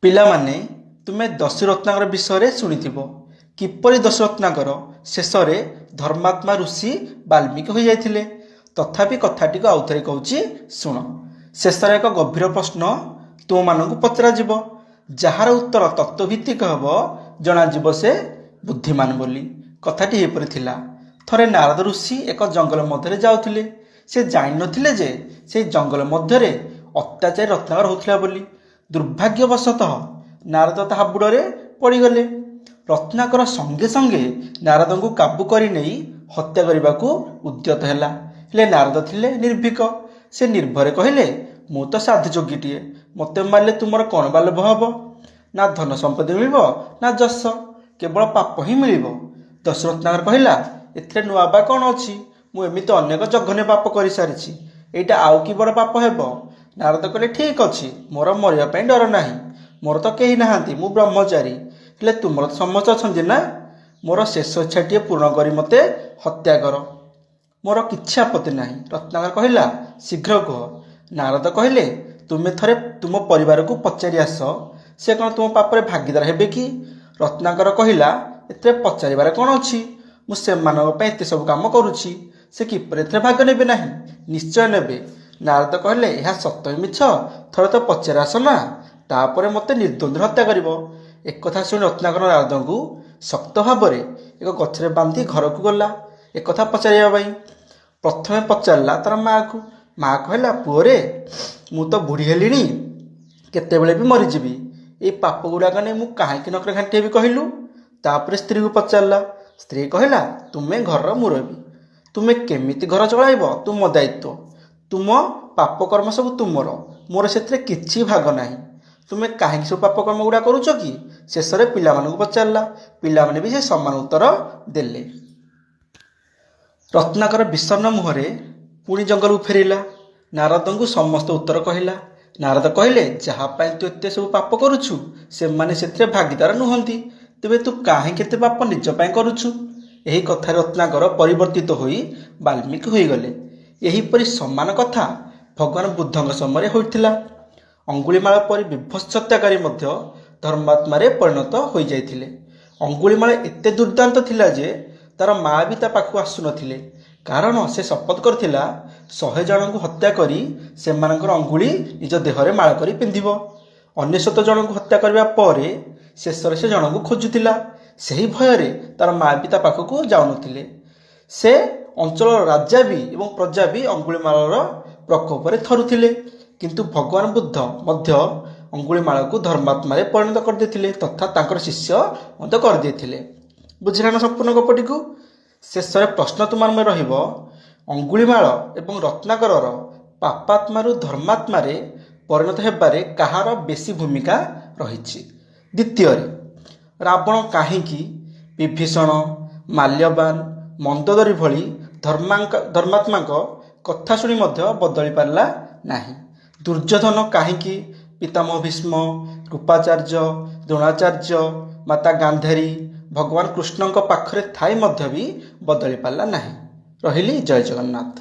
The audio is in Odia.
ପିଲାମାନେ, ତୁମେ ଦସ୍ୟୁ ରତ୍ନାକର ବିଷୟରେ ଶୁଣିଥିବ। କିପରି ଦସ୍ୟୁ ରତ୍ନାକର ଶେଷରେ ଧର୍ମାତ୍ମା ଋଷି ବାଲ୍ମୀକି ହୋଇଯାଇଥିଲେ। ତଥାପି କଥାଟିକୁ ଆଉଥରେ କହୁଛି, ଶୁଣ। ଶେଷରେ ଏକ ଗଭୀର ପ୍ରଶ୍ନ ତୁମମାନଙ୍କୁ ପଚରାଯିବ। ଯାହାର ଉତ୍ତର ତତ୍ତ୍ୱଭିତ୍ତିକ ହେବ, ଜଣାଯିବ ସେ ବୁଦ୍ଧିମାନ ବୋଲି। କଥାଟି ଏହିପରି ଥିଲା। ଥରେ ନାରଦ ଋଷି ଏକ ଜଙ୍ଗଲ ମଧ୍ୟରେ ଯାଉଥିଲେ। ସେ ଜାଣିନଥିଲେ ଯେ ସେହି ଜଙ୍ଗଲ ମଧ୍ୟରେ ଅତ୍ୟାଚାରୀ ରତ୍ନାକର ରହୁଥିଲା ବୋଲି। ଦୁର୍ଭାଗ୍ୟବଶତଃ ନାରଦ ତା ହାବୁଡ଼ରେ ପଡ଼ିଗଲେ। ରତ୍ନାକର ସଙ୍ଗେ ସଙ୍ଗେ ନାରଦଙ୍କୁ କାବୁ କରି ନେଇ ହତ୍ୟା କରିବାକୁ ଉଦ୍ୟତ ହେଲା। ହେଲେ ନାରଦ ଥିଲେ ନିର୍ଭୀକ। ସେ ନିର୍ଭୟରେ କହିଲେ, ମୁଁ ତ ସାଧୁ ଯୋଗୀଟିଏ, ମୋତେ ମାରିଲେ ତୁମର କ'ଣ ବା ଲାଭ ହେବ? ନା ଧନ ସମ୍ପତ୍ତି ମିଳିବ ନା ଯଶ, କେବଳ ପାପ ହିଁ ମିଳିବ। ଦସ୍ୟୁ ରତ୍ନାକର କହିଲା, ଏଥିରେ ନୂଆ ବା କ'ଣ ଅଛି? ମୁଁ ଏମିତି ଅନେକ ଜଘନ୍ୟ ପାପ କରିସାରିଛି, ଏଇଟା ଆଉ କି ବଡ଼ ପାପ ହେବ? ନାରଦ କହିଲେ, ଠିକ୍ ଅଛି, ମୋର ମରିବା ପାଇଁ ଡର ନାହିଁ। ମୋର ତ କେହି ନାହାନ୍ତି, ମୁଁ ବ୍ରହ୍ମଚାରୀ। ହେଲେ ତୁମର ତ ସମସ୍ତେ ଅଛନ୍ତି ନା? ମୋର ଶେଷ ଇଚ୍ଛାଟିଏ ପୂରଣ କରି ମୋତେ ହତ୍ୟା କର, ମୋର କିଛି ଆପତ୍ତି ନାହିଁ। ରତ୍ନାକର କହିଲା, ଶୀଘ୍ର କୁହ। ନାରଦ କହିଲେ, ତୁମେ ଥରେ ତୁମ ପରିବାରକୁ ପଚାରି ଆସ, ସେ କ'ଣ ତୁମ ପାପରେ ଭାଗୀଦାର ହେବେ କି? ରତ୍ନାକର କହିଲା, ଏଥିରେ ପଚାରିବାରେ କ'ଣ ଅଛି? ମୁଁ ସେମାନଙ୍କ ପାଇଁ ଏତେ ସବୁ କାମ କରୁଛି, ସେ କିପରି ଏଥିରେ ଭାଗ ନେବେ ନାହିଁ? ନିଶ୍ଚୟ ନେବେ। ନାରଦ କହିଲେ, ଏହା ସତ ମିଛ ଥରେ ତ ପଚାରି ଆସ ନା, ତାପରେ ମୋତେ ନିର୍ଦ୍ୱନ୍ଦ୍ୱରେ ହତ୍ୟା କରିବ। ଏକଥା ଶୁଣି ରତ୍ନାକର ନାରଦଙ୍କୁ ଶକ୍ତ ଭାବରେ ଏକ ଗଛରେ ବାନ୍ଧି ଘରକୁ ଗଲା ଏକଥା ପଚାରିବା ପାଇଁ। ପ୍ରଥମେ ପଚାରିଲା ତାର ମାଆକୁ। ମା କହିଲା, ପୁଅରେ, ମୁଁ ତ ବୁଢ଼ୀ ହେଲିଣି, କେତେବେଳେ ବି ମରିଯିବି। ଏଇ ପାପ ଗୁଡ଼ାକ ନେଇ ମୁଁ କାହିଁକି ନକରେ ଘାଣ୍ଟି ହେବି କହିଲୁ? ତାପରେ ସ୍ତ୍ରୀକୁ ପଚାରିଲା। ସ୍ତ୍ରୀ କହିଲା, ତୁମେ ଘରର ମୁରବୀ, ତୁମେ କେମିତି ଘର ଚଳାଇବ ତୁମ ଦାୟିତ୍ୱ। ତୁମ ପାପ କର୍ମ ସବୁ ତୁମର, ମୋର ସେଥିରେ କିଛି ଭାଗ ନାହିଁ। ତୁମେ କାହିଁକି ସବୁ ପାପ କର୍ମ ଗୁଡ଼ା କରୁଛ କି? ଶେଷରେ ପିଲାମାନଙ୍କୁ ପଚାରିଲା। ପିଲାମାନେ ବି ସେ ସମାନ ଉତ୍ତର ଦେଲେ। ରତ୍ନାକର ବିଷଣ୍ଣ ମୁହଁରେ ପୁଣି ଜଙ୍ଗଲକୁ ଫେରିଲା। ନାରଦଙ୍କୁ ସମସ୍ତ ଉତ୍ତର କହିଲା। ନାରଦ କହିଲେ, ଯାହା ପାଇଁ ତୁ ଏତେ ସବୁ ପାପ କରୁଛୁ ସେମାନେ ସେଥିରେ ଭାଗୀଦାର ନୁହନ୍ତି, ତେବେ ତୁ କାହିଁକି ଏତେ ପାପ ନିଜ ପାଇଁ କରୁଛୁ? ଏହି କଥାରେ ରତ୍ନାକର ପରିବର୍ତ୍ତିତ ହୋଇ ବାଲ୍ମୀକି ହୋଇଗଲେ। ଏହିପରି ସମାନ କଥା ଭଗବାନ ବୁଦ୍ଧଙ୍କ ସମୟରେ ହୋଇଥିଲା। ଅଙ୍ଗୁଳିମାଳ ପରି ବିଭତ୍ସ ହତ୍ୟାକାରୀ ମଧ୍ୟ ଧର୍ମାତ୍ମାରେ ପରିଣତ ହୋଇଯାଇଥିଲେ। ଅଙ୍ଗୁଳିମାଳ ଏତେ ଦୁର୍ଦ୍ଦାନ୍ତ ଥିଲା ଯେ ତାର ମା ବି ତା ପାଖକୁ ଆସୁନଥିଲେ, କାରଣ ସେ ଶପଥ କରିଥିଲା 100 ଜଣଙ୍କୁ ହତ୍ୟା କରି ସେମାନଙ୍କର ଅଙ୍ଗୁଳି ନିଜ ଦେହରେ ମାଳ କରି ପିନ୍ଧିବ। 99 ଜଣଙ୍କୁ ହତ୍ୟା କରିବା ପରେ ଶେଷରେ ସେ ଜଣଙ୍କୁ ଖୋଜୁଥିଲା। ସେହି ଭୟରେ ତାର ମା ବି ତା ପାଖକୁ ଯାଉନଥିଲେ। ସେ ଅଞ୍ଚଳର ରାଜା ବି ଏବଂ ପ୍ରଜା ବି ଅଙ୍ଗୁଳିମାଳର ପ୍ରକୋପରେ ଥରୁଥିଲେ। କିନ୍ତୁ ଭଗବାନ ବୁଦ୍ଧ ମଧ୍ୟ ଅଙ୍ଗୁଳିମାଳକୁ ଧର୍ମାତ୍ମାରେ ପରିଣତ କରିଦେଇଥିଲେ ତଥା ତାଙ୍କର ଶିଷ୍ୟ ମଧ୍ୟ କରିଦେଇଥିଲେ। ବୁଝିଲା ନା ସମ୍ପୂର୍ଣ୍ଣ ଗପଟିକୁ? ଶେଷରେ ପ୍ରଶ୍ନ ତୁମର ରହିବ, ଅଙ୍ଗୁଳିମାଳ ଏବଂ ରତ୍ନାକରର ପାପାତ୍ମାରୁ ଧର୍ମାତ୍ମାରେ ପରିଣତ ହେବାରେ କାହାର ବେଶୀ ଭୂମିକା ରହିଛି? ଦ୍ୱିତୀୟରେ, ରାବଣ କାହିଁକି ବିଭୀଷଣ, ମାଲ୍ୟବାନ, ମନ୍ଦୋଦରୀ ଭଳି ଧର୍ମାତ୍ମାଙ୍କ କଥା ଶୁଣି ମଧ୍ୟ ବଦଳି ପାରିଲା ନାହିଁ? ଦୁର୍ଯ୍ୟୋଧନ କାହିଁକି ପିତାମହ ଭୀଷ୍ମ, କୃପାଚାର୍ଯ୍ୟ, ଦ୍ରୋଣାଚାର୍ଯ୍ୟ, ମାତା ଗାନ୍ଧାରୀ, ଭଗବାନ କୃଷ୍ଣଙ୍କ ପାଖରେ ଥାଇ ମଧ୍ୟ ବି ବଦଳି ପାରିଲା ନାହିଁ? ରହିଲି, ଜୟ ଜଗନ୍ନାଥ।